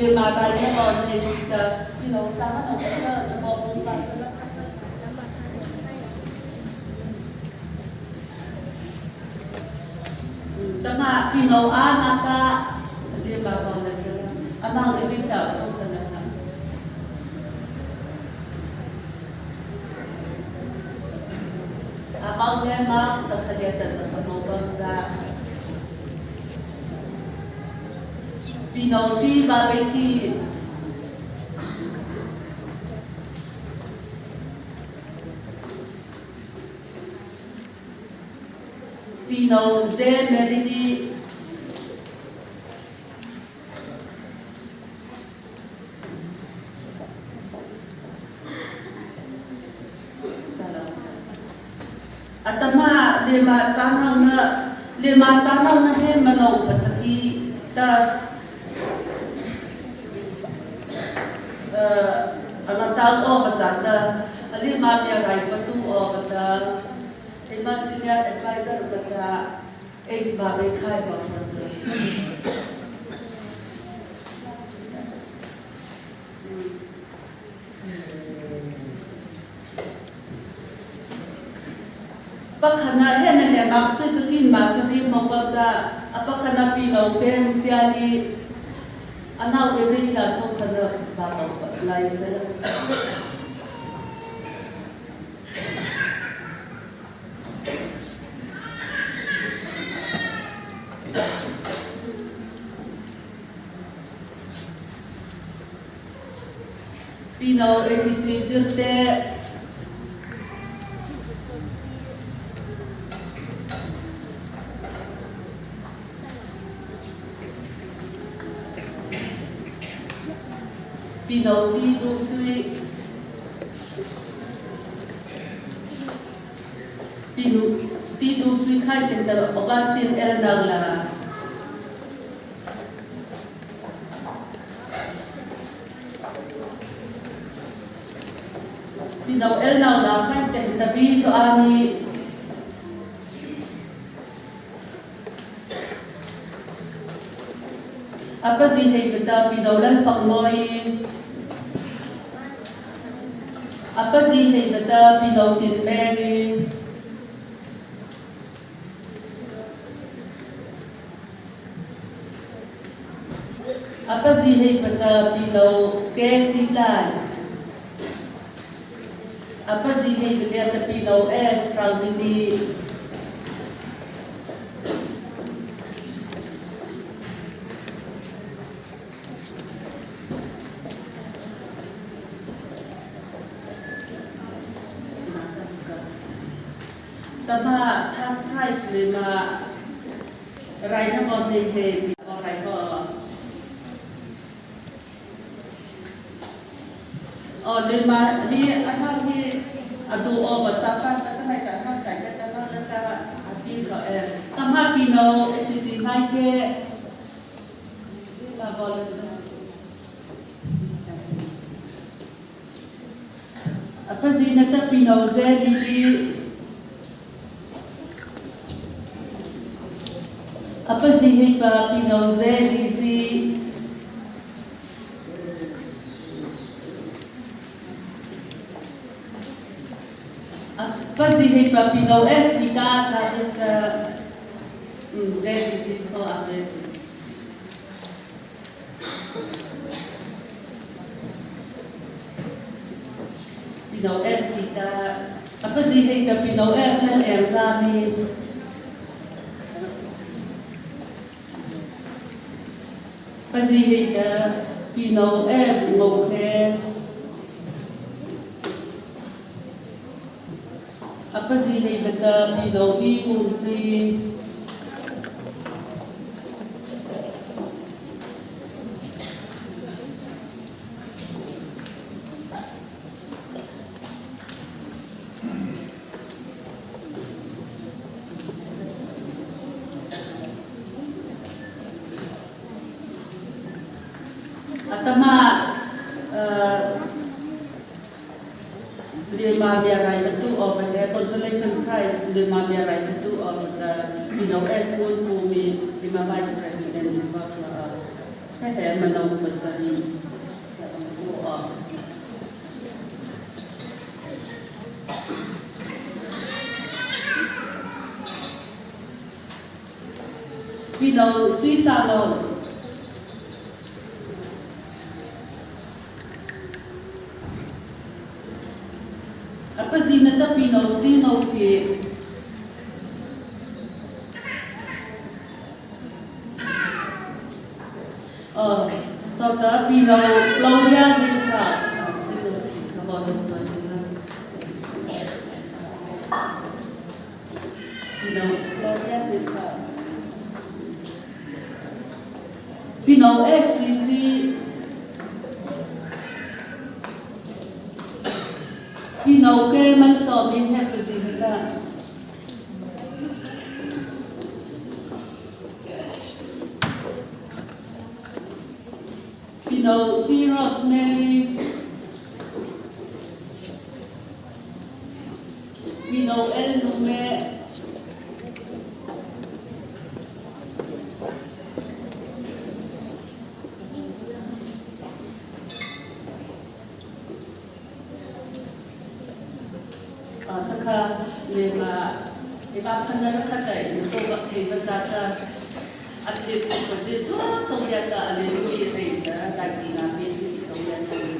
Lema rai na on nei ta pino sang ano ta ta bo bung pa sa. Tama pino a na ka lema on na sa anang every ta chok ta na. A pau le ma ta khadia ta ta mo bang za. Pino thi ba be ki Pino Ze Merini. Atama lema sanang na lema sanang na he mano pachaki ta alatang o bachata alima bia rai patu o bata lema senior advisor bacha Ace ba be khai ba. Pakhana he na he mak se chakin ma chakin mong ba cha a pakhana pi lo ke siani anau every khia chok khana ba ba lai se. Pino ATC zirte. Pino ti du sui. Pino ti du sui khai ten tar Augustine El Nang la. Pino El Nang la khai ten tabi so ani. Apa zi hei bata pino lan pak moi. Apa zi hei bata pino tin meri. Apa zi hei bata pino ke si tlai. Apa zi hei bata pino s rangmini. Tama third prize le ma rai na bon nei he ti rai ko o le ma hi a ha hi a du o ba cha pa ta cha ta ha cha cha cha na cha a pi ko e tama pi no HC nai ke la bon sa. Apa zi na ta pi no ze di di. Apa zi hei pa pi no ze di zi. Apa zi hei pa pi no s di ta ta sa ze di zi cho a ve. Pino S ti ta apa zi hei ta pino F nan em za mi. Pa zi hei ta pino F ngo khe. Apa zi hei ta pino B ngun chi. Atama lima bia rai tu of the consolation prize lima bia rai tu of the Pino S Ngun Pumi lima vice president lima. Hehe mano pasarih he ang aw. Pino Sui Salo. A pazi na ta pino si ngo khi. Ờ, to ta pino Gloria din sa si ngo khi ka bo Pino SCC Pino ke Malsawmi he pazin ka. Pino C Rosemary Mino El Nume Khakha lema ema khana khata in to bak thei ba cha ta a chip ko zi tu chong ya ta ale mi thei ta dai ti na pi si chong ya chong.